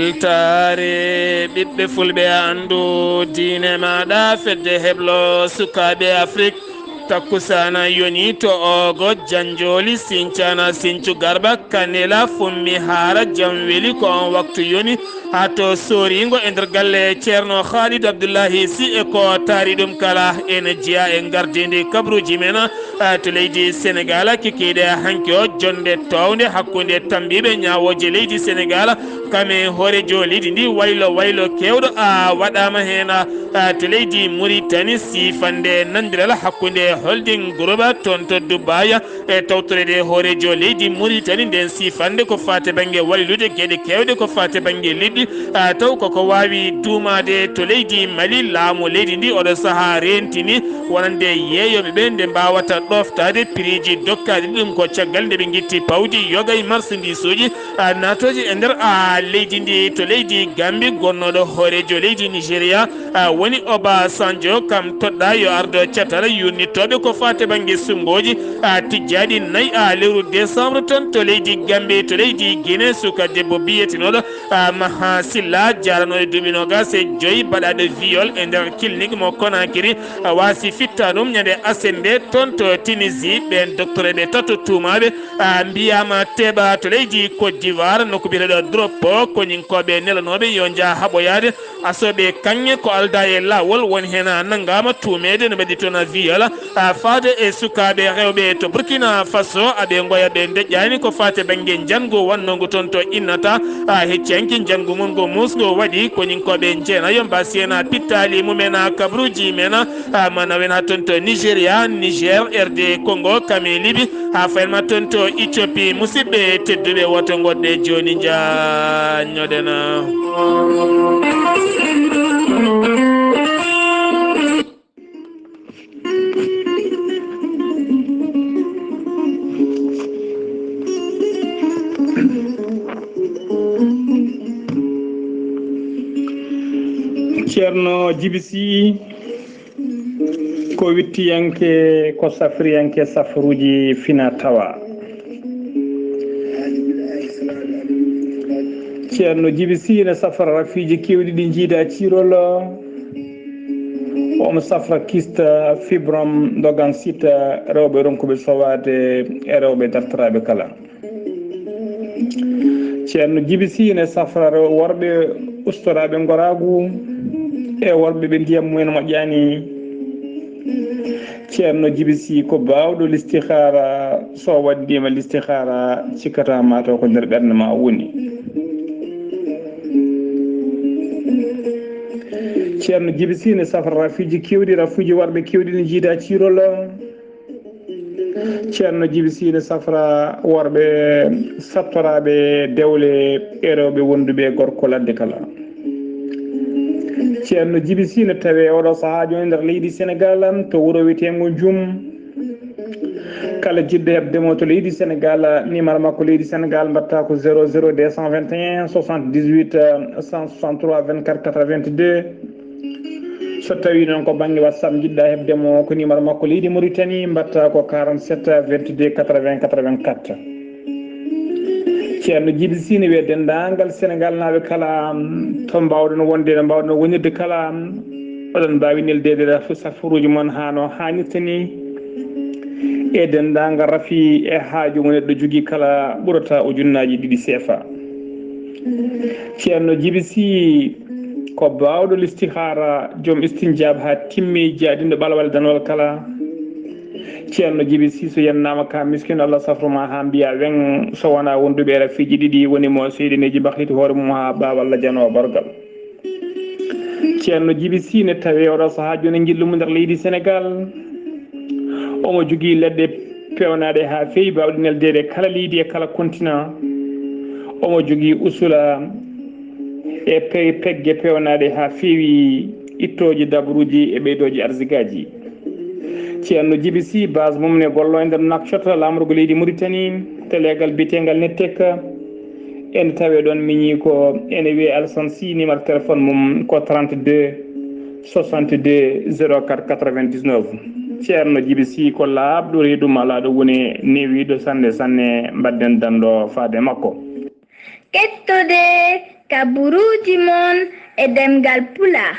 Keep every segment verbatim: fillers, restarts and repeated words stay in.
Weltaare ɓiɓɓe fulɓe, anndu diine maaɗa, fedde heblo sukaaɓe Afrik. Takkusaana yoni to Oogo, Janjooli, Sincana, Sincu Garba, Kanela, Fummi, Haara, Jamweli, ko on waktu yoni. Haa to Sooringo e nder galle Ceerno Khalid Abdullahi Sy e ko taari ɗum kala, ene jeyaa e ngardiindi kabruuji men, eh, to leydi Senegaal, kikiiɗe hanki o, jonnde toownde hakkunde tammbiiɓe ñaawooje leydi Senegaal, kam e hooreejo leydi ndi, waylo waylo keewɗo, a, waɗaama heen, a, to leydi Muritani, siifande nanndiral hakkunde holding group toon to Dubaay, e tawtoreede hooreejo leydi Muritani. Nden siifande ko faati bannge wallude geɗe keewɗe ko faati bannge liɗɗi, a, taw koko waawi duumaade to leydi Mali. Laamu leydi ndi oɗo sahaa reentini wonande yeeyooɓe ɓe nde mbaawata ɗooftaade piriiji dokkaaɗi ɗum ko caggal nde ɓe ngitti pawdi yoga e marsandiisuuji, a, naatooji e nder, a, leydi ndi. To leydi Gambi, gonnooɗo hooreejo leydi Nigeria, a, woni Obasanjo, kam toɗɗaa yo ardo catal yuurnitooɓe ko faati bannge summbooji, a, tijjaaɗi nayi, a, lewru décembre toon to leydi Gambi. To leydi Guinée, suka debbo biyetenooɗo, a, Maha Silla, jaaranooɗo duuɓi noogas e joyi, baɗaaɗo viol e nder clinique mo Conakry, a, waasi fitta ɗum ñande aset nde toon to Tunisie. Ɓeen doktoreeɓe tato tuumaaɓe, a, mbiyaama teɓa to leydi Côte d'Ivoire, nokku biyeteeɗo Doropo, koninkooɓe nelanooɓe yo njah haɓoyaade asooɓe kaŋŋe ko aldaa e laawol. Won heen a nanngaama tuumeede no mbaɗi toon a viol, a, faade e sukaaɓe rewɓe to Burkina Faso, aɓe ngoya ɓe ndeƴƴaani ko faati bannge njanngu wannongu toon to Innata, a, hecci hanki njanngu mum ngu muusngu waɗi koninkooɓe jeenayo mbaasi heen a pittaali mumen a kabruuji men, a, mana wena toon to Nigeria, Niger, R D Congo, kam e Libi, haa faynma toon to Ethiopie. Musidɓe tedduɓe, woto ngoɗɗe jooni njaanñoɗen. Ceerno Jibi Sy, ko wittiyanke, ko safriyanke safruuji fina tawa. Ceerno Jibi Sy ne safra rafiiji keewɗi ɗi njiida ciirol. Omo safra kista, fibrom, dogan sita, rewɓe ronkuɓe sowaade e rewɓe dartoraaɓe kala. Ceerno Jibi Sy ne safra rew-, worɓe ustoraaɓe ngoraagu e worɓe ɓe ndiyam mumen moƴƴaani. Ceerno Jibi Sy ko baawɗo listihaara, so waɗdiima listihaara, cikkata ma taw ko nder ɓernde ma woni. Ceerno Jibi Sy ne safra rafiiji keewɗi, rafiiji worɓe keewɗi ne njiida ciirol. Ceerno Jibi Sy ne safra worɓe sattoraaɓe dewle e rewɓe wonduɓe e gorko ladde kala. Ceerno Jibi Sy ne tawee oɗo sahaa jooni nder leydi Senegaal to wuro wiyeteengo Njum. Kala jiɗɗo heɓde mo to leydi Senegaal, numéro makko leydi Senegaal mbaɗata ko zéro zéro deux cent vingt et un soixante-dix-huit cent soixante-trois vingt-quatre quatre-vingt-deux. So tawii noon ko bannge WhatsApp njiɗɗa heɓde mo, ko numéro makko leydi Mauritanie, mbaɗta ko quarante-sept vingt-deux quatre-vingts quatre-vingt-quatre. Ceerno Jibi Sy ne wiya denndaangal Senegaalnaaɓe kala, to mbaawɗon wonde, no mbaawɗon wonirde kala, oɗon mbaawi neldeede raf-, safaruuji mon haa no haanirta ni, e denndaangal rafi e haaju mo neɗɗo jogii kala ɓurata ujunnaaji ɗiɗi seefa. Ceerno Jibi Sy ko baawɗo listihaara, joom istinjaab haa timmi, jaadinɗo ɓalwal danwal kala. Ceerno Jibi Sy, so yennaama ka miskin, Allah safru ma haa mbiya weŋ, so wonaa wonduɓe e rafiiji ɗiɗi, woni mo seyɗineeji mbahliti hoore mum haa ɓaawo Allah janoo bargal. Ceerno Jibi Sy ne tawee oɗo sahaa jooni njillu mum nder leydi Senegaal. Omo jogii leɗɗe peewnaaɗe haa feewi, baawɗe neldeede kala leydi e kala continent. Omo jogii usula e pe-, pegge peewnaaɗe haa feewi, ittooji dabruuji e ɓeydooji arsigaaji. Ceerno Jibi Sy, base mum ne gollo e nder Nouakchott, laamorgo leydi Mauritanie, to leegal biyeteengal Nettek. Ene tawee ɗoon miñi ko ene wiyee Alassane Sy, numéro téléphone mum ko trente-deux soixante-deux zéro quatre quatre-vingt-dix-neuf. Ceerno Jibi Sy ko laaɓɗo, reedu malaaɗo, woni newiiɗo sanne sanne, mbaɗden danndo faade makko. Kettude Kaburuuji mon e ɗemngal Pulaar,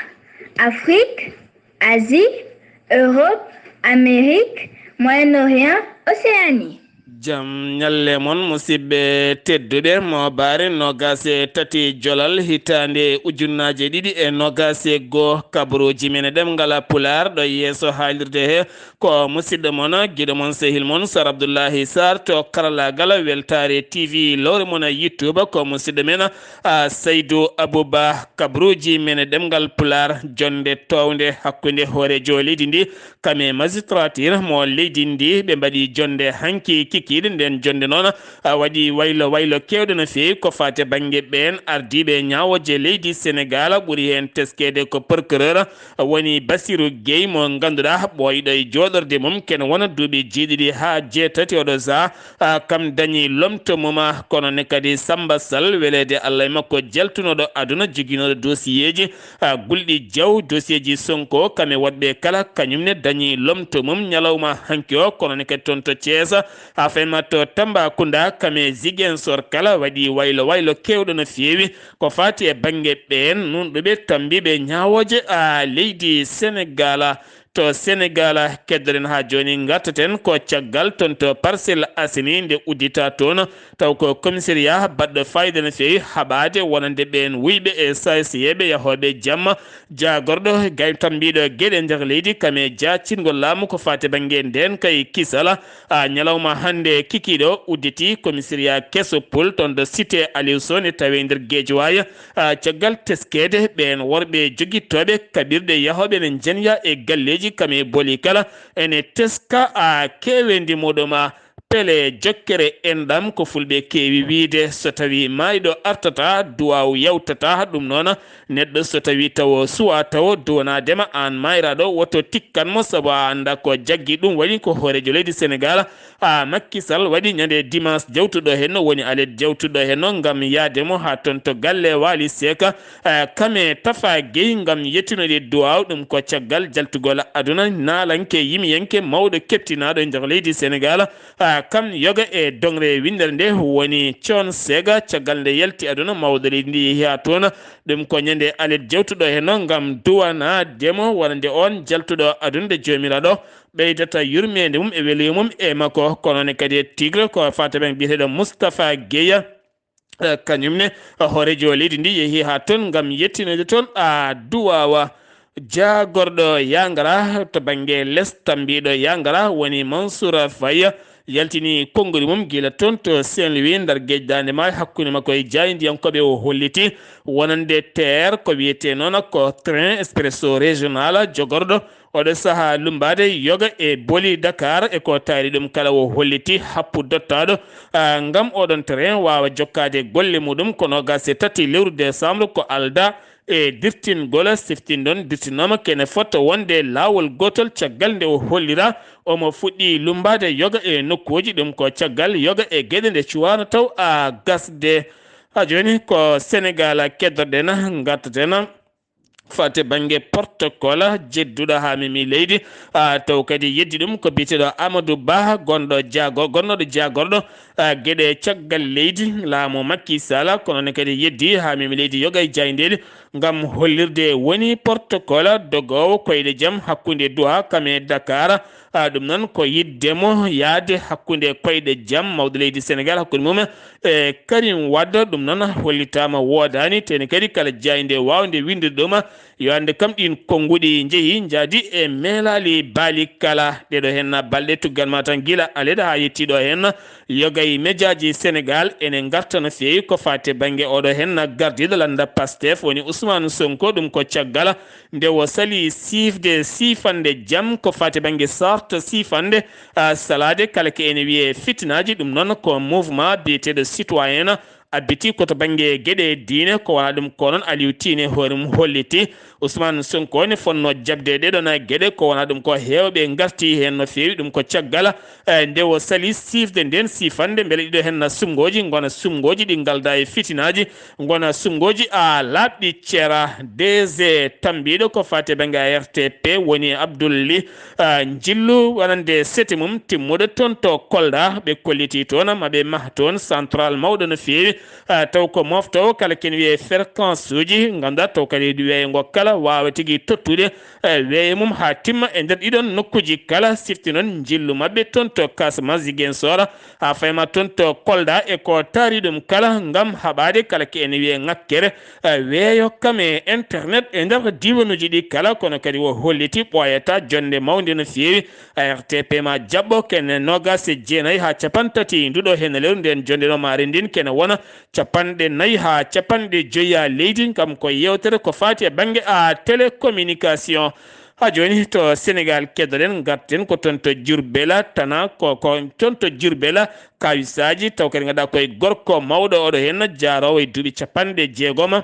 Afrik, Asie, Europe, Amérique, Moyen-Orient, Océanie. Jam ñalle mon, musidɓe tedduɓe. Moobaare noogaas e tati jolal hitaande ujunnaaje ɗiɗi e noogaas e goo, kabaruuji men e ɗemngal Pulaar ɗo yeeso haalirde he. Ko musidɗo mon, giɗo mon, sehil mon, Sar Abdullahi Sarr to karallaagal Weltaare T V, lowre mon YouTube. Ko musidɗo men, a, Saydu Abuba. Kabaruuji men e ɗemngal Pulaar, jonnde toownde hakkunde hooreejo leydi ndi, kam e magistrature mo leydi ndi, ɓe mbaɗi jonnde hanki kikiiɗe. Nden jonnde noon, a, waɗi waylo waylo keewɗo no feewi ko faati e bannge ɓeen ardiiɓe ñaawooje leydi Senegaal, ɓuri heen teskeede ko procureur woni Bassirou Guèye mo ngannduɗaa ɓooyɗo e jooɗorde mum ken wona duuɓi jeeɗiɗi haa jeetati oɗo sahaa, a, kam dañi lomto mum. A, kono ne kadi Samba Sall, weleede Allah e makko, jaltunooɗo aduna, joginooɗo dosiyeeji, a, gulɗi jaw, dosiyeeji Sonko, kam e woɗɓe kala, kañum ne dañi lomto mum ñalawma hanki o, kono ne kadi toon to Thiès, a, fema to Tambacounda, kam e Ziguinchor kala, waɗi waylo waylo keewɗo no feewi ko faati e bannge ɓeen nunɗuɓe tambiiɓe ñaawooje, a, leydi Senegaal. To Senegaal, keddoɗen haa jooni, ngartaten ko caggal toon to Parcelles Assainies, nde uddita toon, taw ko commissariat baɗɗo faayiida no feewi haɓaade wonande ɓeen wuyɓe e saasiyeeɓe yahooɓe jamma. Jaagorɗo gay tambiiɗo geɗe nder leydi kam e jaacingol laamu ko faati bannge ndeen kay kisal, a, ñalawma hannde kikiiɗo udditi commissariat keso Pool toon to cité Aliou Sow ne tawee nder Guédiawaye, a, caggal teskeede ɓeen worɓe jogittooɓe kaɓirɗe yahooɓe ne njenya e galleeji kam e boli kala, ene teska, a, keeweendi muɗum. A, pele jokkere enɗam ko fulɓe keewi wiyde, so tawii maayɗo artataa, duwaaw yawtataa. Ɗum noon, neɗɗo so tawii tawo suwaa tawo duwanaade ma, aan maayraaɗo, woto tikkan mo, sabu a anndaa ko jaggi. Ɗum waɗi ko hooreejo leydi Senegaal, a, Macky Sall, waɗi ñande dimanche jawtuɗo henno, woni alet jawtuɗo henno, ngam yahde mo haa toon to galle Waly Seck, a, kam e Tafa Gueye, ngam yettinoyde duwaaw. Ɗum ko caggal jaltugol aduna naalanke, yimiyanke, mawɗo keptinaaɗo e nder leydi Senegaal, a, kam yoga e doŋre winndere nde woni Thione Sega. Caggal nde yalti aduna, mawɗo leydi ndi yehi haa toon. Ɗum ko ñande alet jawtuɗo henno ngam duwanaade mo wonande oon jaltuɗo aduna, nde Joomiraaɗo ɓeydata yurmeende mum e weluye mum e makko. Kono ne kadi e Tigre ko faati e bannge biyeteeɗo Moustapha Guèye, eh, kañum ne hooreejo leydi ndi yehi haa toon ngam yettinoyde toon, a, duwaawa. Jaagorɗo Yangara to bannge les, tambiiɗo Yangara woni Mansour Faye, yaltini konngudi mum gila toon to Saint-Louis, nder gejdaande maayo, hakkunde makko e jaayndiyankooɓe. O holliti wonande T E R, ko wiyetee noon ko train expresso régional, jogorɗo oɗo sahaa lummbaade yoga e boli Dakar, e ko taari ɗum kala. O holliti happu dottaaɗo, a, ngam oɗon train waawa jokkaade golle muɗum. Ko noogaas e tati lewru décembre ko aldaa e dirtingol. Siftinɗon, dirtinooma kene fota wonde laawol gootol caggal nde o hollira omo fuɗɗi lummbaade yoga e nokkuuji. Ɗum ko caggal yoga e geɗe nde cuwaano taw a gasde. Haa jooni ko Senegaal keddoɗen, ngartaten faati bannge protocole jedduɗo haa memi leydi. A, taw kadi yeddi ɗum ko biyeteeɗo Amadou Ba, gonɗo jaago-, gonnooɗo jaagorɗo, a, geɗe caggal leydi laamu Macky Sall, kono ne kadi yeddi haa memi leydi yoga e jaayndeeli ngam hollirde woni protocole dogoowo koyɗe jam hakkunde Doha kam e Dakar. A, ɗum noon ko yiɗde mo yahde hakkunde koyɗe jam mawɗo leydi Senegaal, hakkunde mum e Karim Wade. Ɗum noon hollitaama woodaani, teni kadi kala jaaynde waawnde winndirde ɗum, yo annde kam ɗiin konnguɗi njehi njaadi e meelaali baali kala. Ɗeɗo heen balɗe tuggan ma tan gila alede haa yettii ɗo heen, yoga e mejaaji Senegaal ene ngarta no feewi ko faati e bannge oɗo heen gardiiɗo lannda Pastef woni Ousmane Sonko. Ɗum ko caggal nde o salii siifde siifande jam ko faati e bannge sarta siifande, a, salaade kala ko ene wiyee fitinaaji. Ɗum noon ko mouvement biyeteeɗo Citoyen Abiti ko to bannge geɗe diine, ko wonaa ɗum ko noon Aliou Tine hoore mum holliti Ousmane Sonko ne fonnoo jaɓde ɗeɗon geɗe, ko wonaa ɗum ko heewɓe ngarti heen no feewi. Ɗum ko caggal, eh, nde o sali siifde ndeen siifannde, mbele ɗiɗo heen na sumngooji ngona sumngooji ɗi ngalda e fitinaaji, ngona sumngooji a laaɓɗi ceera. D G tammbiiɗo ko faati e bannge A R T P woni Abdoul Ly, ah, Njillu, wonande sete mum timmuɗo toon to Kolda. Ɓe kolliti toon ma ɓe mah toon central mawɗo no feewi, ah, taw ko moftoowo kala ken wiyee fréquence uji, ngannduɗaa taw kadi weeyo ngo kala waawa tigi tottude, eh, weeyo mum haa timma e nder ɗiɗon nokkuuji kala. Sifti noon njillu maɓɓe toon to Casamance, Ziguinchor, haa fayma toon to Kolda e ko taari ɗum kala ngam haɓaade kala ko ene wiyee ŋakkere, eh, weeyo kam e internet e nder diiwanuuji ɗi kala. Kono kadi o holliti ɓooyata jonnde mawnde no feewi. A R T P ma jaɓɓo kene noogaas e jeenayi haa cappanɗe tati nduɗo heen lewru, ndeen jonnde no maare ndin kene wona capanɗe nayi haa capanɗe joyi haa leydi. Kam ko yeewtere ko faati e bannge a télécommunication. Haa jooni to Senegaal keddoɗen, ngarten ko toon to Jurbel, tana ko, ko toon to Jurbel, kawisaaji taw kadi ngannduɗaa koye gorko mawɗo oɗo heen jaaroowo e duuɓi capanɗe jeegom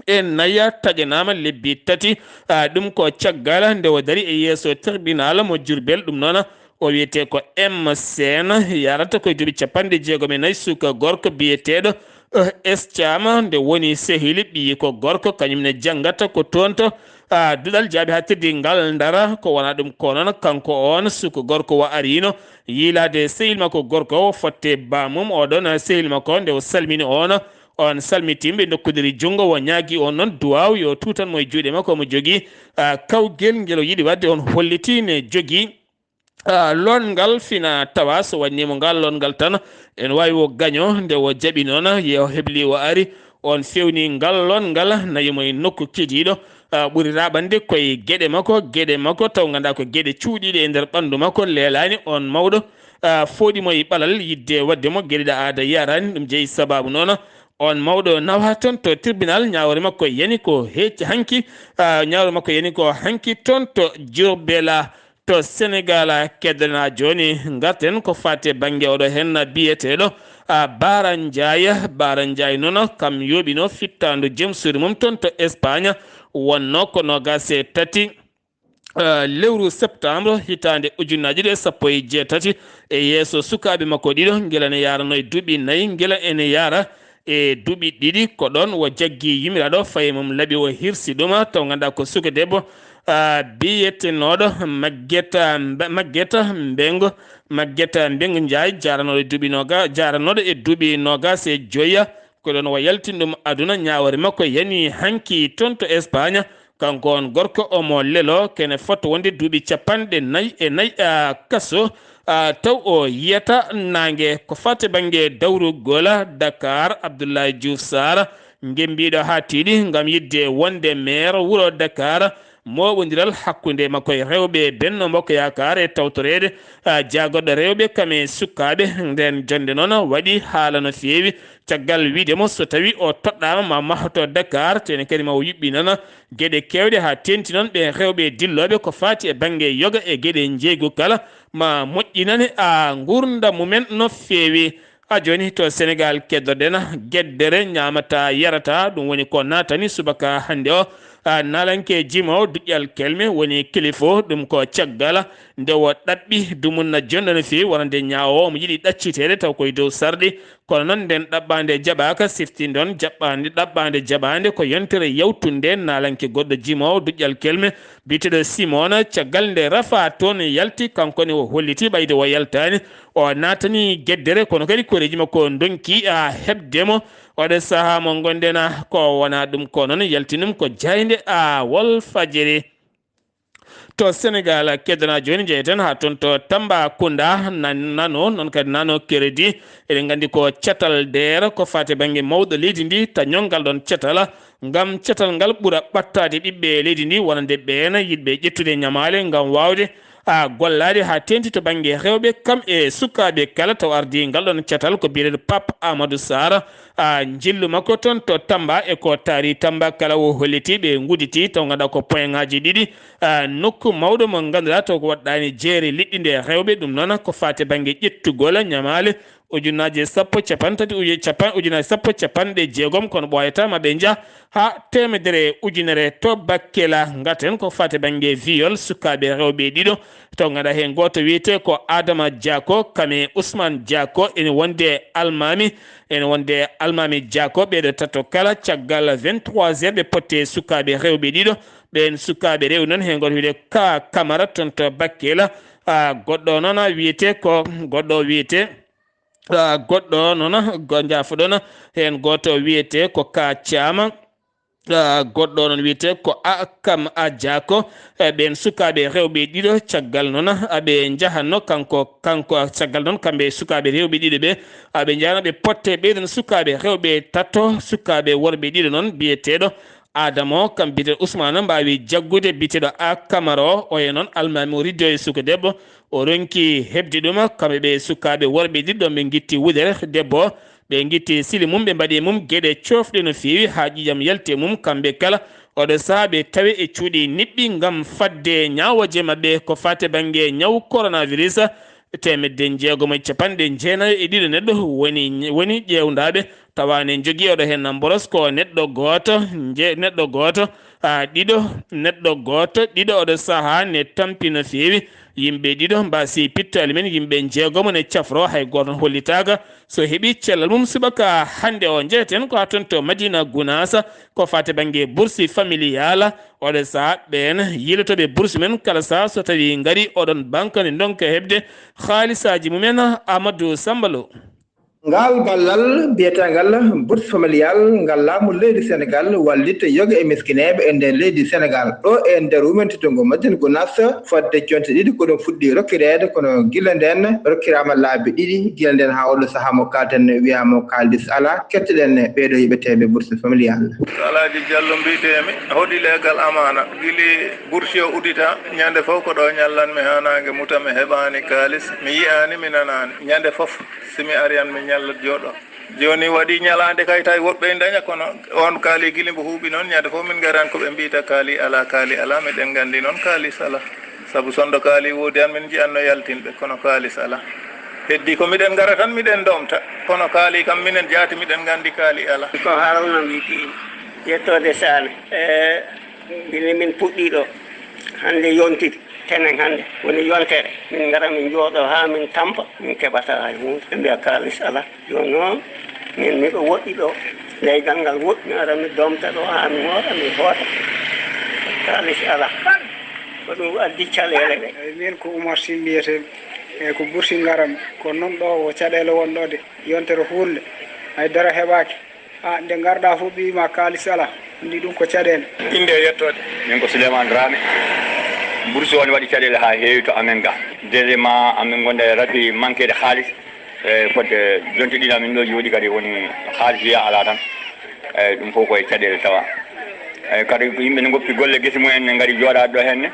e nayi taƴanaama lebbi tati. Ah, ɗum ko caggal nde o dari e yeeso tribunal mo Jurbel. Ɗum noon o wiyetee ko M Seen, yarata koye duuɓi capanɗe jeegom e nayi, suka gorko biyeteeɗo, eh, S Caama, nde woni sehili ɓiyi ko gorko, kañum ne janngata ko toon to, ah, duɗal jaaɓi haaɗtirdi ngal Ndara. Ko wonaa ɗum ko noon, kanko oon suka gorko o ariino yiilaade sehil makko gorko o fotte baamum. Oɗon sehil makko nde o salmini oon, oon salmitiima, ɓe ndokkodiri junngo, o ñaagi oon noon duwaaw yo tuutan mo e juuɗe makko mo jogii, ah, kawgel ngel o yiɗi waɗde. Oon holliti ne jogii, ah, loonngal fina tawa so waɗnii mo ngal loonngal tan, ene waawi o gaño. Nde o jaɓi noon, yo hebli o ari, oon fewni ngal loonngal, nawi mo e nokku kidiiɗo, ah, ɓuri raaɓande koye geɗe makko, geɗe makko taw ngannduɗaa ko geɗe cuuɗiiɗe e nder ɓanndu makko, leelaani oon mawɗo, ah, fooɗi mo e ɓalal yiɗde waɗde mo geɗe ɗe aada yaraani. Ɗum jeyi sabaabu noon oon mawɗo nawa toon to tribunal. Ñaawre makko yani ko hecci hanki, ah, ñaawre makko yani ko hanki toon to Jurbel, to Senegaal. Keddanaa jooni, ngarten ko faati e bannge oɗo heen biyeteeɗo, ah, Baara Njaay. Baara Njaay noon kam yooɓino fittaandu jom suudu mum toon to Espagne, wonnoo ko noogaas e tati, eh, lewru septembre hitaande ujunnaaji ɗiɗi e sappo e jeetati. E yeeso sukaaɓe makko ɗiɗo, gila ne yaarano e duuɓi nayi, gila ene yaara e duuɓi ɗiɗi. Ko ɗoon o jaggi yumiraaɗo, fayi mum laaɓi, o hirsi ɗum, taw ngannduɗaa ko suka debbo, ah, biyetenooɗo Maggeta Mbe-, Maggeta Mbengo, Maggeta Mbengo Njaay, jaaranooɗo e duuɓi nooga-, jaaranooɗo e duuɓi noogaas e joya. Ko ɗoon o yaltini ɗum aduna. Ñaawore makko yani hanki toon to Espagne. Kanko on gorko omo lelo kene fota wonde duuɓi capanɗe nayi e nayi, ah, kaso, ah, taw o yiyata naange. Ko faati bannge dawrugol, Dakar, Abdoulaye Diouf Sarr, ngemmbiiɗo haa tiiɗi ngam yiɗde wonde maire wuro Dakar. Mooɓondiral hakkunde makko e rewɓe Benno Bokk Yaakaar e tawtoreede, ah, jaagorɗo rewɓe kam e sukaaɓe. Ndeen jonnde noon waɗi haala no feewi, caggal wiide mo so tawi o toɗɗaama ma mahto Dakar, tene kadi ma o yuɓɓinana geɗe keewɗe haa teenti noon ɓe rewɓe dillooɓe ko faati e bannge yoga e geɗe njeeygu kala, ma moƴƴinane a nguurndam mumen no feewi. A jooni to Senegaal keddoɗen, geddere ñaamata yarata, ɗum woni ko naatani subaka hannde o, a, naalanke jimoowo duƴƴal kelme woni kilifa, ɗum ko caggal nde o ɗaɓɓi dumunna jonɗo no feewi, wonande ñaawoowo omo yiɗi ɗacciteede taw koye dow sarɗi. Kono noon nden ɗaɓɓaande jaɓaaka, sifti ndon jaɓɓaande, ɗaɓɓaande jaɓaande ko yontere yawtunde naalanke goɗɗo jimoowo duƴƴal kelme biyeteeɗo Simon, caggal nde rafa toon yalti, kanko ne o holliti ɓayde o yaltaani. O naatani geddere, kono kadi koreeji makko ndonki, a, heɓde mo. Oɗo sahaa mo ngonɗen, a, ko wonaa ɗum ko noon, yaltinum ko jaaynde, a, Walfadjiri. To Senegaal, keddana jooni, njeyeten haa toon to Tambacounda, nan-, nano, noon kadi nano Crédit. Eɗen nganndi ko catal deer, ko faati bannge mawɗo leydi ndi, tañol ngal ɗoon catal, ngam catal ngal ɓura ɓattaade ɓiɓɓe leydi ndi, wonande ɓeen yiɗɓe ƴettude ñamaale ngam waawde, a, gollaade haa teenti to bannge rewɓe kam e sukaaɓe kala. Taw ardii ngal ɗoon catal ko biyeteeɗo Pape Amadou Sarr, a, njillu makko toon to Tamba e ko taari Tamba kala o holliti ɓe ngudditii, taw ngannduɗaa ko poyŋaaji ɗiɗi, a, nokku mawɗo mo ngannduɗaa taw ko waɗɗaani jeere liɗɗi nde rewɓe. Ɗum noon ko faati bannge ƴettugol ñamaale ujunnaji sappo capan tati uju capan ujunnaji sappo capanɗe jeegom, kono ɓooyata ma ɓe njaha ha temedere ujunere to Bakkela. Ngaten ko fate bangge viol sukaɓe rewɓe ɗiɗo, to ganduɗa hen goto wiyete ko Adama Diako, kame Ousmane Diako, ene wonde almami, ene wonde almami Diako. Ɓeɗo tato kala caggal vingt-trois heures ɓe potte sukaɓe rewɓe ɗiɗo. Ɓen sukaɓe rewɓe noon, hen goto wiyete Ka Kamara toon to Bakkela. Ah, goɗɗo noon wiyete ko, goɗɗo wiyete Ah, goɗɗo noon, go-, jaafoɗon, heen gooto wiyetee ko Ka Caama. Ah, goɗɗo noon wiyetee ko A Kam A Jaako. Eh, ɓeen sukaaɓe rewɓe ɗiɗo, caggal noon, aɓe njahatno kanko, kanko, caggal noon, kamɓe sukaaɓe rewɓe ɗiɗo ɓe, aɓe njahno ɓe potte ɓeyden sukaaɓe rewɓe tato, sukaaɓe worɓe ɗiɗo noon, biyeteeɗo Adama o, kam biyeteeɗo Ousmane, mbaawi jaggude biyeteeɗo A Kamara o, o e noon almaami o riddo e suka debbo, o ronki heɓde ɗum, kamɓe ɓe sukaaɓe worɓe ɗiɗo, ɓe ngitti wudere debbo o, ɓe ngitti sili mum, ɓe mbaɗi e mum geɗe coofɗe no feewi, haa ƴiiƴam yalti e mum, kamɓe kala. Oɗo sahaa ɓe tawi e cuuɗi niɓɓi ngam fadde ñaawooje maɓɓe ko faati bannge ñaw coronavirus. Teemedde jeegom e capanɗe jeenayo e ɗiɗo neɗɗo woni, woni ƴeewndaaɓe, tawa ne jogii oɗo heen mboros ko neɗɗo gooto, nje-, neɗɗo gooto, ah, ɗiɗo, neɗɗo gooto, ɗiɗo oɗo sahaa ne tampi no feewi. Yimɓe ɗiɗo mbaasi pittaali men, yimɓe jeegomo ne cafro, hay gooto hollitaaka so heɓi cellal mum. Subaka hannde o, njeheten ko haa toon to Madina Gunaas, ko faati bannge bourse familiale. Oɗo sahaa ɓeen yiilotooɓe bourse men kala sahaa so tawii ngarii oɗon banque ne ndonka heɓde haalisaaji mumen. Amadou Samba Lo. Ngaal ballal biyetengal bourse familiale ngal laamu leydi Senegal wallitta yoga e miskineeɓe e nder leydi Senegal. Ɗo e nder wumen teddungal Madina Gunaas, fodde jonte ɗiɗi ko ɗum fuɗɗi rokkireede, kono gila nden rokkiraama laabi ɗiɗi, gila nden haa oɗo sahaa mo kaalten wiyaama kaalis alaa. Kettoɗen ɓeeɗo yoɓeteeɓe bourse familiale. Alaaji Jallo mbiyetee-mi, hoɗi leegal amaana. Gila bourse o uddita, ñande fof ko ɗo ñallanmi haa naange muta, mi heɓaani kaalis, mi yiyaani, mi nanaani. Ñande fof, si mi ari han, mi ñalla jooɗo. Jooni waɗi ñalaande kay tawi woɓɓe ene ndaña, kono on kaali gila mbo huuɓi noon, ñande fof min ngaran ko ɓe mbiyta kaali alaa, kaali alaa, miɗen nganndi noon kaalis alaa. Sabu sonndo kaali woodi han, min njiyan no yaltinɓe, kono kaalis alaa. Heddi ko miɗen ngara tan, miɗen doomta, kono kaali kam minen jaati miɗen nganndi kaali alaa. Ko Haruna wiyetee-mi, yettoode Saane. E gila min puɗɗii ɗo, hannde yontiri, tenen hannde woni yontere. Min ngara min njooɗo haa min tampa, min keɓata hay huunde. Ɓe mbiya kaalis alaa. Jooni noon, min miɗo woɗɗi ɗo, leygal ngal woɗɗi, mi ara mi doomta ɗo haa mi hoota, mi hoota. Kaalis alaa. Ko ɗum addi caɗeele ɗe. Eyi, min ko Oumar Sy mbiyetee-mi. Eyi, ko Boursi ngaran. Kono noon ɗo ko caɗeele won ɗo de. Yontere huunde, hay dara heɓaaki. A, nde ngarɗaa fof ɓe wiima kaalis alaa. Anndi ɗum ko caɗeele. Innde e yettoode. Min ko Souleymane Dramé. Boursi o ne waɗi caɗeele haa heewi to amen ga. Deuxièmement, amin ngonda e rafi manqueede haalis. E fodde jonte ɗiɗi amin ɗo jooɗi kadi woni haalis wiya alaa tan. E ɗum fof ko e caɗeele tawa. E kadi ko yimɓe ne ngoppi golle gese mumen ne ngari jooɗaade ɗo henne.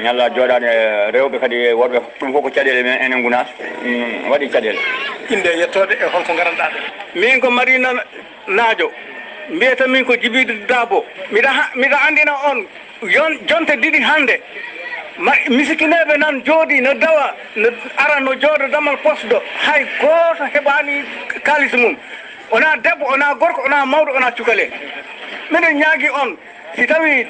Ñalla jooɗaade rewɓe kadi e worɓe, ɗum fof ko caɗeele men enen Gunaas, mm, waɗi caɗeele. Innde e yettoode e holko ngaranɗaa ɗo? Min ko Marina Naajo, mbiyata min ko Jibidu Dabo. Miɗa ha-, miɗa anndina on yon-, jonte ɗiɗi hannde, ma-, misikineeɓe nan jooɗi no dawa, no ara no jooɗo damal poste ɗo, hay gooto heɓaani kaalis mum. Wonaa debbo, wonaa gorko, wonaa mawɗo, wonaa cukalel. Miɗen ñaagi on, si tawii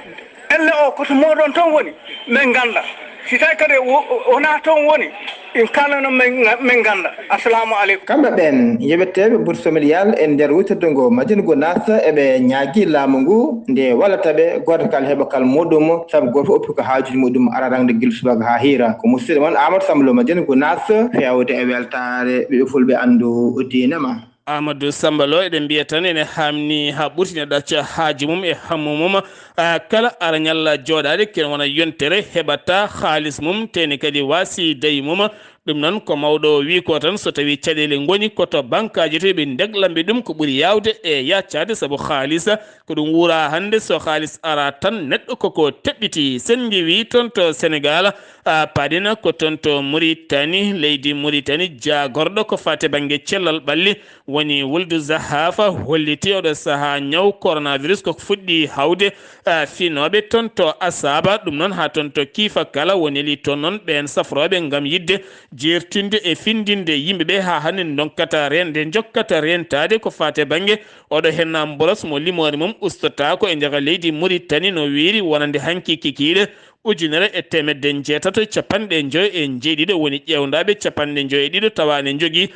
Elle o ko to mooɗon toon woni, min ngannda. Si tawi kadi wo-, wonaa toon woni, en kaalano min, min ngannda. Assalamu aleykum. Kamɓe ɓeen, yoɓeteeɓe bourse familiale e nder wuttirde ngo Madina Gunaas, eɓe ñaagii laamu ngu nde wallata ɓe, gooto kala heɓa kal muɗum, sabu gooto fof oppi ko haajuuji muɗum ara rangde gila subaka haa hiira. Ko musidɗo mon Amadou Samba Lo Madina Gunaas, feewde e weltaare ɓiɓɓe fulɓe anndu diine ma. Amadou Samba Lo, eɗen mbiya tan ene haamni haa ɓurti neɗɗo acca haaju mum e hammu mum, ah, kala ara ñalla jooɗaade ken wona yontere heɓata haalis mum, teni kadi waasi dayi mum. Ɗum noon ko mawɗo o wii ko tan, so tawii caɗeele ngoni ko to bankaaji to, ɓe ndeglamɓe ɗum ko ɓuri yaawde e yaccaade, sabu haalis ko ɗum wuuraa hannde, so haalis araa tan neɗɗo koko teɓɓiti. Sen ngiwii toon to Senegaal, A, paaɗen ko toon to Muritani, leydi Muritani, jaagorɗo ko faati e bannge cellal ɓalli, woni Wuldu Zahafa, holliti oɗo sahaa ñaw coronavirus ko fuɗɗi hawde, a, finooɓe toon to Asaba, ɗum noon haa toon to Kiifa kala woni li toon noon ɓeen safrooɓe ngam yiɗde jeertinde e findinde yimɓe ɓe haa hannde ndonkata reende, njokkata reentaade ko faati e bannge oɗo heen mboros mo limoore mum ustotaako e nder leydi Muritani no wiiri wonande hanki kikiiɗe ujunere e teemedde jeetato e capanɗe njoyo e njeeɗiɗo woni ƴeewndaaɓe capanɗe njoyo e ɗiɗo tawa ne njogii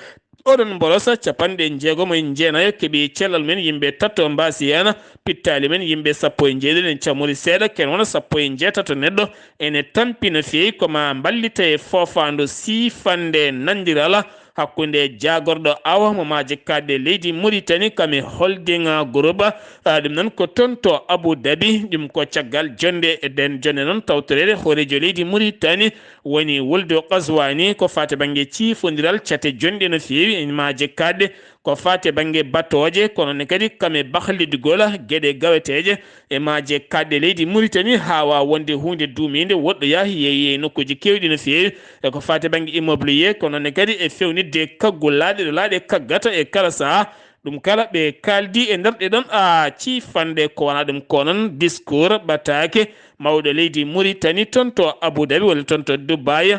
oɗon mborosa capanɗe jeegom e jeenayo keɓi cellal men yimɓe tato mbaasi heen pittaali men yimɓe sappo e njeeɗiɗo ene camori seeɗa ken wona sappo e jeetato neɗɗo ene tampi no feewi ko ma mballita e foofaandu siifande nanndirala hakkunde jaagorɗo awa mo maaje kaaɗɗe leydi Muritani kame holding group. Ah, ɗum noon ko toon to Abu Dhabi, ɗum ko caggal jonnde e nden jonnde noon tawtoreede hooreejo leydi Muritani woni Wuldu Qazwani ko faati bannge ciifondiral cate jonɗe no feewi e maaje kaaɗɗe ko faati bannge batooje, kono ne kadi kame bahlidugol geɗe gaweteeje e maaje kaaɗɗe leydi Muritani haa waawa wonde huunde duumiinde woɗɗoyaa yeeyi e nokkuuji keewɗi no feewi e ko faati bannge immobilier, kono ne kadi e fewnitde kaggulaaɗe ɗo laaɗe kaggata e kala sahaa. Ɗum kala ɓe kaaldi e nder ɗe ɗon a ciifanɗe ko wona ɗum ko noon discours ɓataake mawɗo leydi Muritani toon to Abu Dhabi walla toon to Dubai.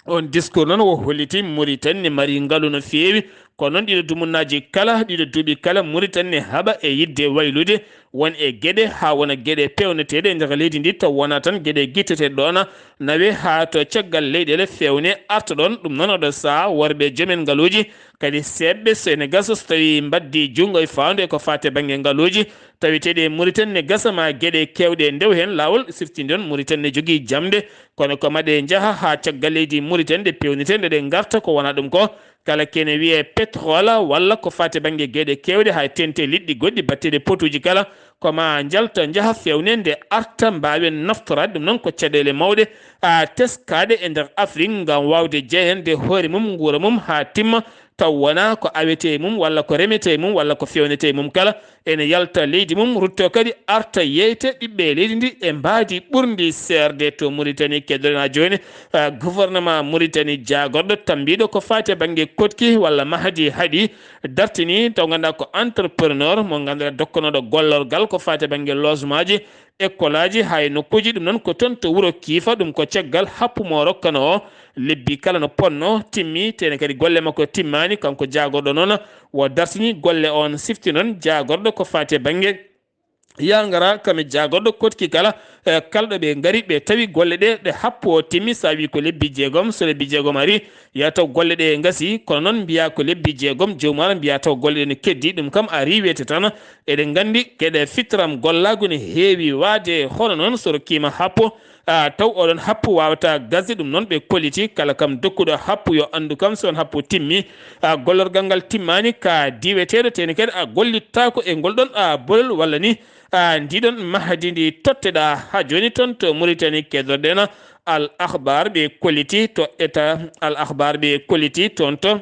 On discours noon o holliti Muritani ne mari ngalu no feewi, kono noon ɗiɗo dumunnaaji kala, ɗiɗo duuɓi kala Muritani ne haɓa e yiɗde waylude won e geɗe haa wona geɗe peewneteeɗe e nder leydi ndi taw wonaa tan geɗe gitteteeɗe ɗoon nawe haa to caggal leyɗeele feewne arta ɗoon. Ɗum noon oɗo sahaa worɓe joomen ngaluuji kadi seeɓɓe so ene gasa so tawii mbaɗdi junngo e faandu e ko faati e bannge ngaluuji taweteeɗi e Muritani ne gasa ma geɗe keewɗe ndew heen laawol siftinde on Muritani ne jogii jamde kono ko maɗe njaha haa caggal leydi Muritani ɗe peewnitee nde ɗe ngarta ko wona ɗum ko kala kene wiyee pétrole walla ko faati e bannge geɗe keewɗe haa e teŋti e liɗɗi goɗɗi batteeɗi potuuji kala ko ma njalta njaha feewne nde arta mbaawen naftoraade ɗum noon ko caɗeele mawɗe a teskaaɗe e nder Afrik ngam waawde jeeyande hoore mum nguura mum haa timma taw wonaa ko awetee e mum walla ko remetee e mum walla ko feewnetee e mum kala ene yalta leydi mum rutto kadi arta yeyta ɓiɓɓe leydi ndi e mbaadi ɓurndi seerde to Muritani keddorena jooni. Ah, gouvernement Muritani jaagorɗo tambiiɗo ko faati e bannge koɗki walla mahdi haɗi dartini taw ngannduɗaa ko entrepreneur mo ngannduɗaa dokkanooɗo gollorgal ko faati e bannge logement ji école aji haa e nokkuuji ɗum noon ko toon to wuro kiifa ɗum ko caggal happu mo rokkano o lebbi kala no ponno timmi tene kadi golle makko timmaani kanko jaagorɗo noon o dartini golle on sifti noon jaagorɗo ko faati e bannge yangara kame jaagorɗo koɗki kala e kala ɗo ɓe ngari ɓe tawi golle ɗe ɗe happu o timmi sa wi ko lebbi jeegom so lebbi jeegom ari ya taw golle ɗe ngasi kono noon mbiya ko lebbi jeegom jowmaaro mbiya taw golle ɗe no keddi ɗum kam ari wiyete tan eɗen nganndi geɗe fitram gollaagu ne heewi waade hono noon so rokkiima happo a taw oɗon happu waawata gasde ɗum noon ɓe kolliti kala kam dokkuɗo happu yo anndu kam so on happu timmi a gollorgal ngal timmaani ka diweteeɗo teni kadi a gollittaako e ngol ɗon a bolol walla ni a ndiɗon mahadi ndi totteɗa ha jooni toon to Muritani keddorɗen Al Akhbar ɓe kolliti to état Al Akhbar ɓe kolliti toon to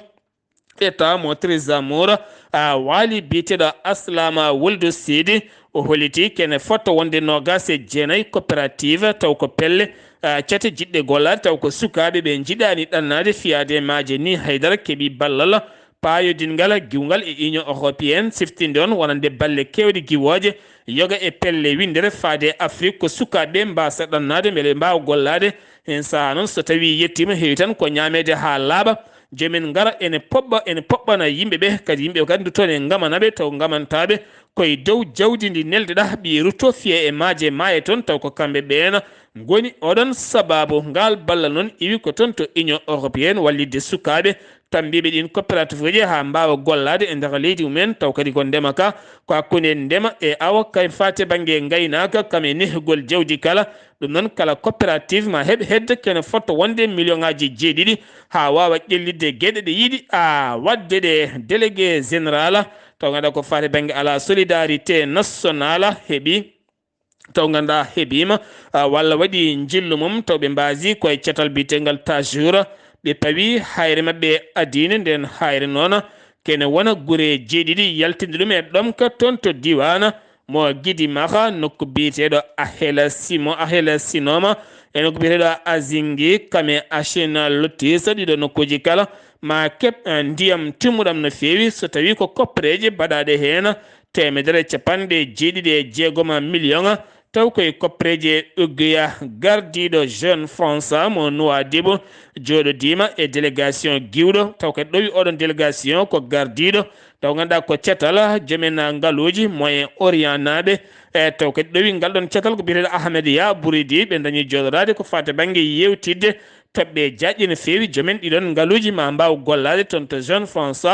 état mo Trésor a waali biyeteeɗo Aslama Wuldu Sidi o holliti kene fotto wonde noogas e jeenayi coopérative taw ko pelle a cate jiɗɗe gollaade taw ko sukaaɓe ɓe njiɗaani ɗannaade fiyaade maaje ni haydara keɓi ballal paayodingal giwngal e Union Européenne siftinde on wonande balle keewɗe giwooje yoga e pelle winndere faade e Afrik ko sukaaɓe ɓe mbaasa ɗannaade mbele ɓe mbaawa gollaade heen sahaa noon so tawii yettiima heewi tan ko ñaameede haa laaɓa joomen ngara ene poɓɓa ene poɓɓana yimɓe ɓe kadi yimɓe ɓe kadi nduttoon e ngamana ɓe taw ngamantaaɓe koye dow jawdi ndi neldeɗa ɓe rutto fiye e maaje maaye toon taw ko kamɓe ɓeena ngoni oɗon sababu ngal ballal noon iwi ko toon to Union Européenne wallitde sukaaɓe tambiiɓe ɗin coopérative uji haa mbaawa gollaade e nder leydi mumen taw kadi ko ndema ka ko hakkunde ndema e awa kay faate bannge ngaynaaka kam e nehgol jawdi kala ɗum noon kala coopérative ma heɓ hedde kene fotto wonde million ngaji jeeɗiɗi haa waawa ƴellitde geɗe ɗe yiɗi a waɗde ɗe délégué général taw ngannduɗaa ko faate bannge ala solidarité national heɓi taw ngannduɗaa heɓiima walla waɗi njillu mum taw ɓe mbaasi koye catal biyetengal tajour ɓe pawi hayre maɓɓe adiine nden hayre noon kene wona gure jeeɗiɗi yaltinde ɗum e ɗomka toon to diiwaan mo Gidi Maxa, nokku biyeteeɗo Ahela Simo, Ahela Sinoma, e nokku biyeteeɗo Azingi, kame Ashina Lotisa, ɗiɗo nokkuuji kala, ma keɓ, eh, ndiyam timmuɗam no feewi, so tawi ko koppereeje baɗaaɗe heen teemedere e capanɗe jeeɗiɗi e jeegom million, taw koye koppereeje Uguya, gardiiɗo Jeune France mo Nouadhibou, jooɗodiima e délégation giwɗo, taw kadi ɗowi oɗon délégation ko gardiiɗo, taw ngannduɗaa ko catal joomen ngaluuji Moyen Orient naaɓe, e taw kadi ɗowi ngal ɗon catal ko biyeteeɗo Ahmed Ya Bouridi, ɓe dañi jooɗoraade ko faati bannge yeewtidde toɓɓe jaaƴɗe no feewi, joomen ɗiɗon ngaluuji ma mbaaw gollaade toon to Jeune France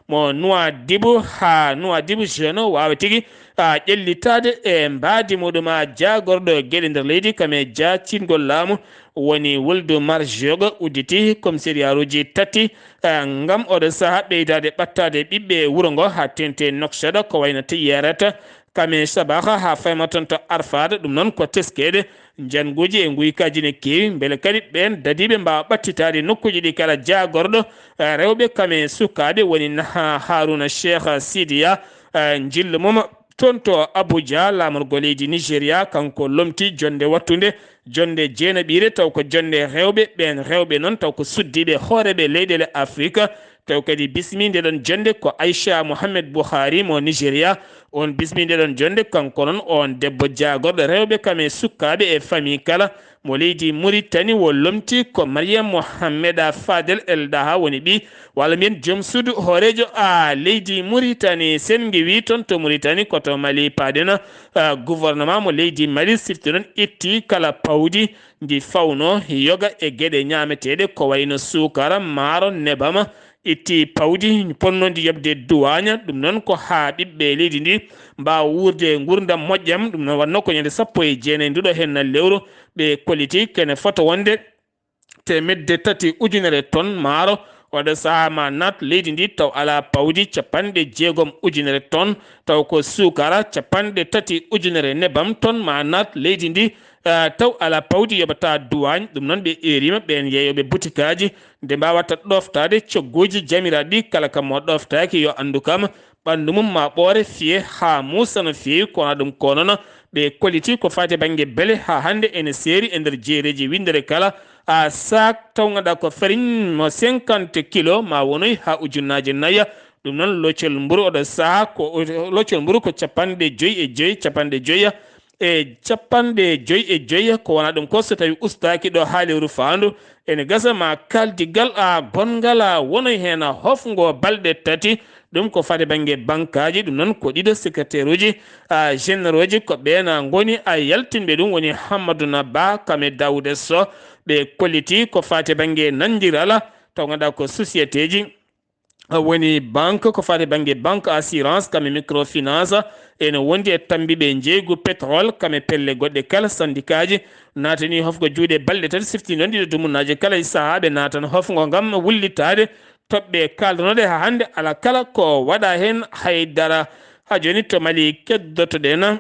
mo Nouadhibou, haa Nouadhibou Jeune waawa tigi, a, ƴellitaade e mbaadi muɗum, a, jaagorɗo geɗe nder leydi, kame jaacingol laamu woni Wuldu Marjogo udditi commissariatuuji tati, a, ngam oɗo sahaa ɓeydaade ɓattaade ɓiɓɓe wuro ngo haa teeŋti Nouakchott, ko wayno Tiyereta, kame Sabaha haa fayma toon to Arfada, ɗum noon ko teskeede. Njannguuji e nguykaaji ne keewi, mbele kadi ɓeen dadiiɓe mbaawa ɓattitaade nokkuuji ɗi kala jaagorɗo, eh, rewɓe kame sukaaɓe woni naha Haruna Cheikh Sidiya, eh, njillu mum toon to Abuja, laamorgo leydi Nigeria, kanko lomti jonnde wattunde, jonnde jeenaɓiire, taw ko jonnde rewɓe, ɓeen rewɓe noon taw ko suddiiɓe hooreeɓe leyɗeele Afrika, taw kadi bismii nde ɗon jonnde ko Aisha Mohammed Buhari mo Nigeria. On bismii nde ɗon jonnde, kanko noon on debbo jaagorɗo rewɓe kam e sukkaaɓe e famii kala mo leydi Muritani, wo lomti ko Mariam Mohammeda Fadel El Daha woni ɓii, walla mbiyen joom suudu hooreejo a leydi Muritani. Sen ngi wi toon to Muritani ko to Mali paadena, a, gouvernement mo leydi Mali sifti noon itti kala pawdi ndi fawno yoga e geɗe ñaameteeɗe ko wayno suukara, maaro, nebama, itti pawdi ponnondi yoɓde duwaaña. Ɗum noon ko haa ɓiɓɓe leydi ndi mbaawa wuurde nguurndam moƴƴam. Ɗum noon wannoo ko ñande sappo e jeenayi nduɗo heen lewru ɓe kolliti kene fota wonde teemedde tati ujunere ton maaro. Oɗo sahaa ma naat leydi ndi taw alaa pawdi capanɗe jeegom ujunere ton, taw ko suukara capanɗe tati ujunere nebam ton ma naat leydi ndi, ah, taw alaa pawdi yoɓata duwaañ. Ɗum noon ɓe eeriima ɓeen yeeyooɓe butikaaji nde mbaawata ɗooftaade cogguuji jamiraaɗi ɗi kala kam mo ɗooftaaki yo anndu kam ɓanndu mum ma ɓoore fiye haa muusa no feewi. Kono ɗum ko noon ɓe kolliti ko faati bannge bele haa hannde ene seeri e nder jeereeji winndere kala a saak taw ngannduɗaa ko farine mo cinquante kilo ma wonoy haa ujunnaaje nayi. Ɗum noon loccol mburu oɗo sahaa ko loccol mburu ko capanɗe joyi e joyi, capanɗe joyi e capanɗe joyi e joyi. Ko wona ɗum ko so tawi ustaaki ɗo haa lewru faandu ene gasa ma kaldigal a gonngal a wonoy heen a hofngo balɗe tati. Ɗum ko faati bannge bankaaji. Ɗum noon ko ɗiɗo secrétaire uji, a, généraux ji ko ɓeen a ngoni a yaltinɓe ɗum woni Hammadou Naba kam e Daouda Sow. Ɓe kolliti ko faati bannge nanndiral taw ngannduɗaa ko société ji, a, woni banque ko faati bannge banque assurance kam e microfinance ene wondi e tammbiiɓe njeeygu pétrole kam e pelle goɗɗe kala syndicat ji naatani hofgo juuɗe balɗe tati sifti noon ɗiɗo dumunnaaji kala e sahaaɓe naatan hofgo ngam wullitaade toɓɓe kaaldanooɗe haa hannde alaa kala ko waɗa heen hay dara. Haa jooni to Mali keddotoɗen,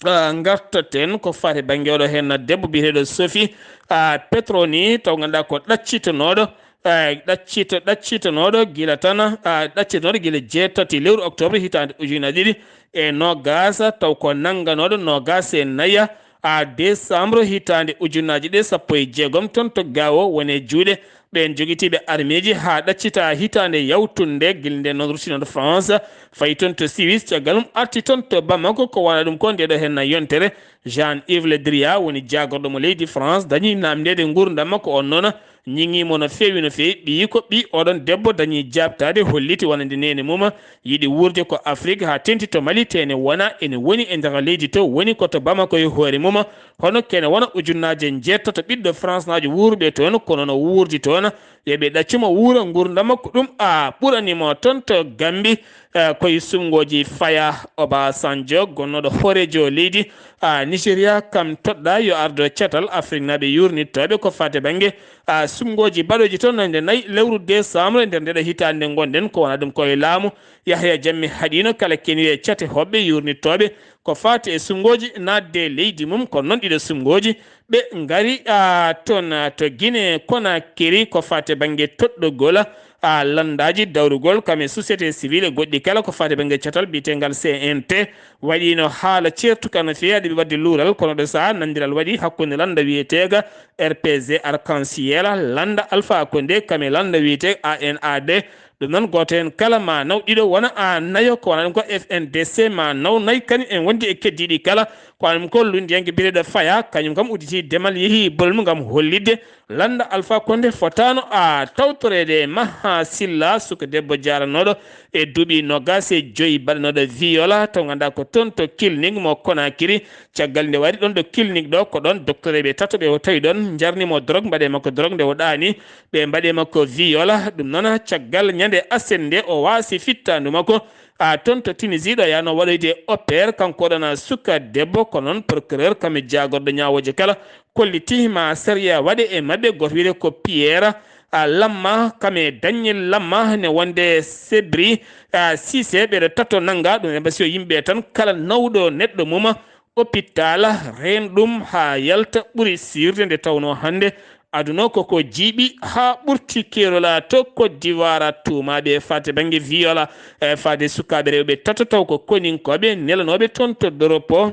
ah, ngartoten ko faati bannge oɗo heen debbo biyeteeɗo Sophie, ah, Petro ni taw ngannduɗaa ko ɗaccitonooɗo, ah, ɗaccito-, ɗaccitonooɗo gila tan, ah, ɗaccitonooɗo gila jeetati lewru octobre hitaande ujunnaji ɗiɗi e noogaas, taw ko nannganooɗo noogaas e nayi, a, décembre hitaande ujunnaaji ɗe sappo e jeegom toon to Gao woni e juuɗe ɓeen jogitiiɓe armeeji haa ɗaccita hitaande yawtunde. Gila ndeen noon ruttinooɗo France fayi toon to Suisse, caggal mum arti toon to Bamako. Ko wona ɗum ko ndeeɗo heen yontere Jean-Yves Le Drian woni jaagorɗo mo leydi France dañi naamndeede nguurndam makko on noon ñiŋiimo no feewi, no feewi. Ɓiyi ko ɓii oɗon debbo dañi jaabtaade holliti wonande neene mum yiɗi wuurde ko Afrik haa teeŋti to Mali, tee ne wona ene woni e nder leydi to woni ko to Bamako e hoore mum. Hono kene wona ujunnaaje njeetato ɓiɗɗo Francenaajo wuurɓe toon, kono no wuurdi toon, yo ɓe ɗaccuma wuura nguurndam makko. Ɗum a ɓurani mo toon to Gambi, eh, koye suɓngooji Faya Obasanjo, gonnooɗo hooreejo leydi, a, Nigeria, kam toɗɗa yo ardo catal Afriknaaɓe yuurnittooɓe ko faati bannge, a, suɓngooji baɗooji toon nde nayi lewru décembre nder ndeɗo hitaande nde ngonɗen. Ko wona ɗum koye laamu Yahya Jammeh haɗiino kala keniiɗo e cate hoɓɓe yuurnittooɓe ko faati e suɓngooji naatde e leydi mum. Kono noon ɗiɗo suɓngooji Ɓe ngari, a, toon, a, to Guinée Conakry ko faati bannge toɗɗogol, a, lanndaaji dawrugol kam e société civile e goɗɗi kala ko faati bannge catal biyeteengal C N T. Waɗiino haala ceertuka no feewi, aɗa ɓe waɗde luural, kono ɗo sahaa nanndiral waɗi hakkunde lannda wiyeteega R P G Arc-en-Ciel, lannda Alpha Condé kam e lannda wiyetee A N A D. Ɗum noon, gooto heen kala ma naw ɗiɗo wona a nayo, ko wona ɗum ko F N D C ma naw nayi, kañum en wondi e keddiiɗi kala. Ko wona ɗum ko lunndiyanke biyeteeɗo Faya, kañum kam udditi demal, yehi bolol mum ngam hollitde lannda Alpha Condé fotaano a tawtoreede. Maha Silla, suka debbo jaaranooɗo e duuɓi noogaas e joyi, baɗanooɗo viol, taw nganndaa ko toon to clinique mo Conakry. Caggal nde wari ɗoon ɗo clinique ɗo, ko ɗoon docteur ɓe tato ɓe o tawi ɗoon, njarni mo drogue, mbaɗe makko drogue nde o ɗaani. Ɓe mbaɗe makko viol, ɗum noon caggal ñande aset nde o waasi fittaandu makko, a, toon to Tunisie ɗo yaano waɗoyde opère, kanko ɗoon suka debbo, ko noon procureur kam e jaagorɗo ñaawooje kala kolliti ma sariya waɗe e maɓɓe. Gooto wiyetee ko Pierre, a, Lamma, kam e Daniel Lamma ne wonde Sebri, a, Cissé, ɓeɗo tato nannga ɗum e mbasiyo yimɓe tan, kala nawɗo neɗɗo mum hôpital, reen ɗum haa yalta, ɓuri siirde nde tawnoo hannde aduna o koko jiiɓi haa ɓurti keerol to Côte d'Ivoire. Tuumaaɓe faade bannge viol, e, faade sukaaɓe rewɓe tato taw ko koninkooɓe nelanooɓe toon to Doropo.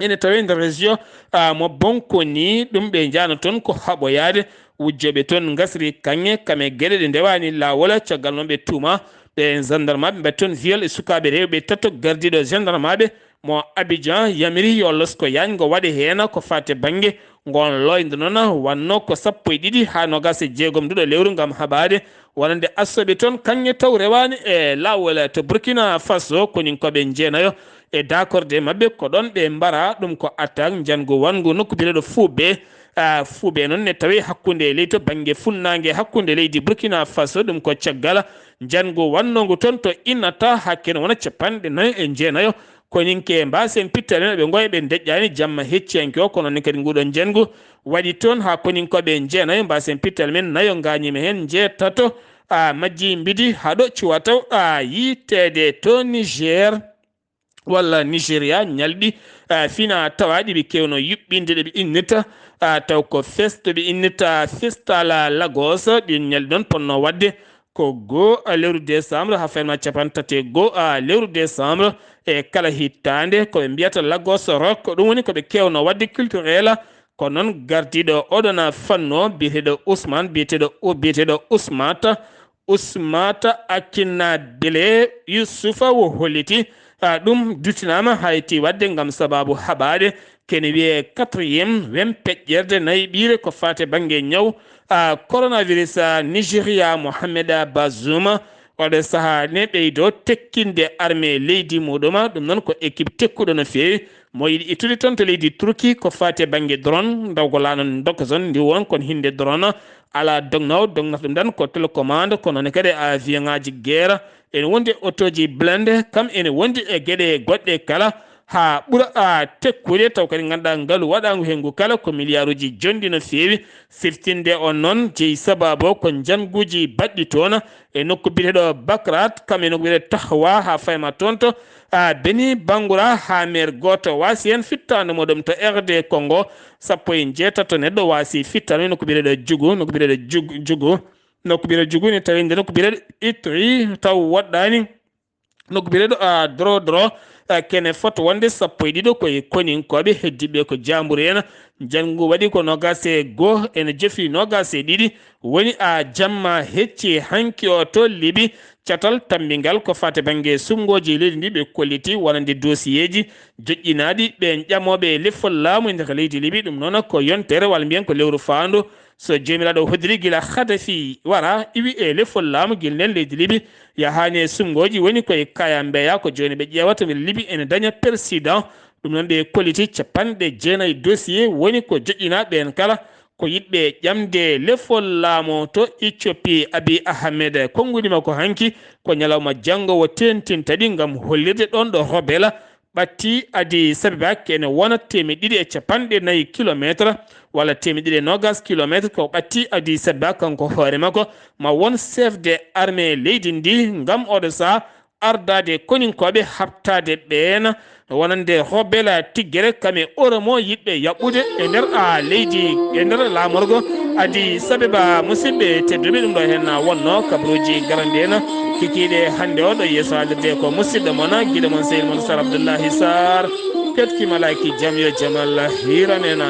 Ene tawee nder région, a, mo Bonkoni, ɗum ɓe njahno toon ko haɓoyaade. Wujjooɓe toon ngasri kaŋŋe kam e geɗe ɗe ndewaani laawol, caggal noon ɓe tuuma ɓe gendarmaaɓe mbaɗi toon viol e sukaaɓe rewɓe tato. Gardiiɗo gendarmaaɓe mo Abidjan yamiri yo losko yaañgo waɗe heen ko faati bannge ngoon looyde noon, wannoo ko sappo e ɗiɗi haa noogaas e jeegom nduɗo lewru ngam haɓaade wonande assooɓe toon kaŋŋe taw rewaani e laawol. To Burkina Faso, koninkooɓe njeenayo e daakorde maɓɓe ko ɗoon ɓe mbara ɗum ko attaque njanngu wanngu nokku biyeteeɗo Fuuɓe. A, Fuuɓe noon ne tawee hakkunde leydi to bannge funnaange hakkunde leydi Burkina Faso, ɗum ko caggal njanngu wannongu toon to Innata, hakke no wona capanɗe nayo e njeenayo koninke mbaasen pittal men, ɓe ngoya ɓe deƴƴaani jamma hecciyanke o, kono noon kadi nguɗo njanngu waɗi toon haa koninkooɓe njeenayo mbaasen pittal men, nayo ngaañiima heen, njeetato, a, majji mbidi haɗo ciwa taw, a, yiiteede to Niger walla Nigeria, ñalɗi, a, fina tawaaɗi ɓe keewno yuɓɓinde ɗe ɓe innirta, a, taw ko festo ɓe innirta Festival Lagos, ɗin ñalɗi noon ponno waɗde ko goo, a, lewru décembre haa fayma capanɗe tati e goo, a, lewru décembre e kala hittaande, ko ɓe mbiyata Lagos Rock, ɗum woni ko ɓe keewno waɗde culturel. Ko noon gardiiɗo oɗon fannu o biyeteeɗo Ousmane, biyeteeɗo, o biyeteeɗo Ousmata, Ousmata Akinabile Youssouf o holliti, a, ɗum duttinaama hayti waɗde ngam sabaabu haɓaade kene wiyee quatrième wem peƴƴerde nayi ɓiire ko faate bannge ñaw, a, coronavirus, a, Nigeria, Mohamed Bazoum. Oɗo sahaa ne ɓeydo tekkinde armée leydi muɗum, ɗum noon ko équipe tekkuɗo no feewi. Mo yiɗi ittude toon to leydi Turki ko faati e bannge drone, ndawgol laana ndokka zone ndi won kon hinde drone. Alaa dognoowo, dognata ɗum tan ko télécommande, kono ne kadi avion ŋaaji guerre. Ene wondi e otooji blindé, kam ene wondi e geɗe goɗɗe kala, haa ɓura, a, tekkude, taw kadi ngannduɗaa ngalu waɗaangu henngu kala ko miliyaaruuji jonɗi no feewi. Siftinde on noon jeyi sabaabu o ko njannguuji baɗɗi toon e nokku biyeteeɗo Bakrat, kam e nokku biyeteeɗo Tahwa, haa fayma toon to, a, Beni Bangura, haa meer gooto waasi heen fittaandu muɗum to R D Congo. Sappo e njeetato neɗɗo waasi fittaandu e nokku biyeteeɗo Jugu, nokku biyeteeɗo Jugu, Jugu. Nokku biyeteeɗo Jugu ne tawi nde nokku biyeteeɗo Itri taw woɗɗaani. Nokku biyeteeɗo, a, Doro Doro, a, kene foti wonde sappo e ɗiɗo ko e koninkooɓe, heddiiɓe ko jaamburu en. Njanngu waɗi ko noogaas e goo, ene jofi noogaas e ɗiɗi. Woni, a, jamma hecci hanki o to Libi. Catal tammbingal ko faati bannge suɓngooji leydi ndi ɓe kolliti wonande dosiyeeji joƴƴinaaɗi ɓeen ƴamooɓe e lefol laamu e nder leydi Libi. Ɗum noon ko yontere walla mbiyen ko lewru faandu. So Joomiraaɗo hoddiri gila Khadafi wara, iwi e lefol laamu gila nden leydi Libi yahaani e suɓngooji, woni koye kaya mbeya ko jooni ɓe ƴeewata mbele Libi ene daña président. Ɗum noon ɓe kolliti capanɗe jeenayi dossier woni ko joƴƴinaa ɓeen kala ko yiɗɓe ƴamde lefol laamu to Éthiopie. Abiy Ahmed, konnguɗi makko hanki ko ñalawma janngo o teeŋtinta ɗi ngam hollirde ɗoon ɗo Robela ɓatti Addis Abeba, kene wona teemeɗɗe ɗiɗi e capanɗe nayi kilometre walla teemeɗɗe ɗiɗi e noogaas kilometre ko ɓatti Addis Abeba. Kanko hoore makko ma won chef de armée leydi ndi ngam oɗo sahaa ardaade koninkooɓe haɓtaade ɓeen wonande hobbela tiggere kame oromo yiɗɓe yaɓɓude e nder a leydi e nder laamorgo. Adi sabeba musidɓe tedduɓe ɗum ɗo hen wonno kabruji garande en kikiɗe hannde o ɗo yeeso haalirde ko musidɗo mon giɗo mon seydi mon sar abdoullahi sar. Petkimalaaki jam yo jamal hiranena.